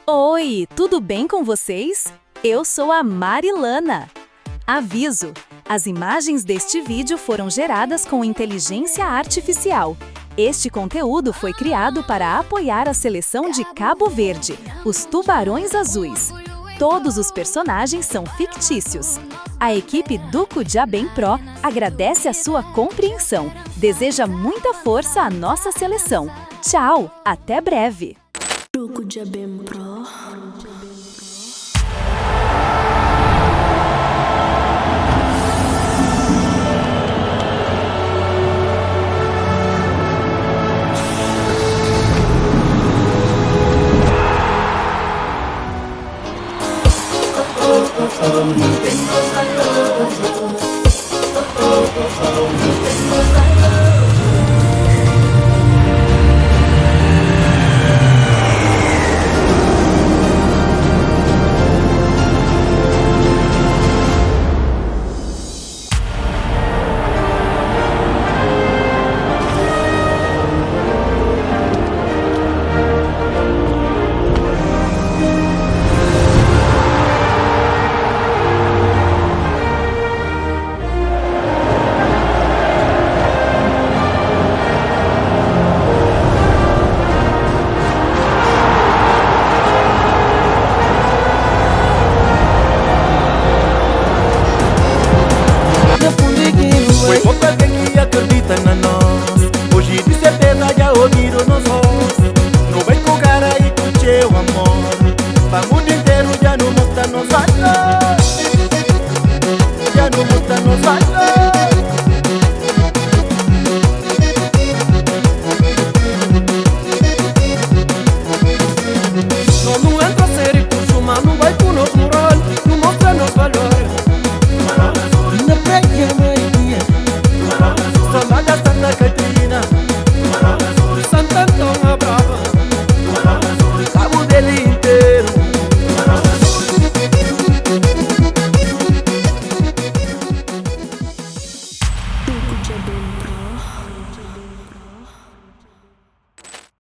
Oi, tudo bem com vocês? Eu sou a Marilana. Aviso: as imagens deste vídeo foram geradas com inteligência artificial. Este conteúdo foi criado para apoiar a seleção de Cabo Verde, os Tubarões Azuis. Todos os personagens são fictícios. A equipe Duco Jabem Pro agradece a sua compreensão. Deseja muita força à nossa seleção. Tchau, até breve! Duco Jabem Pro. Na fundi ki nu Foi pouco alguém que acredita na nós. Hoje de certeza já ouviram nos voz. No bem com cara e com teu amor. Pa mundo inteiro já não mostra nos valor. Já não mostra nos valor.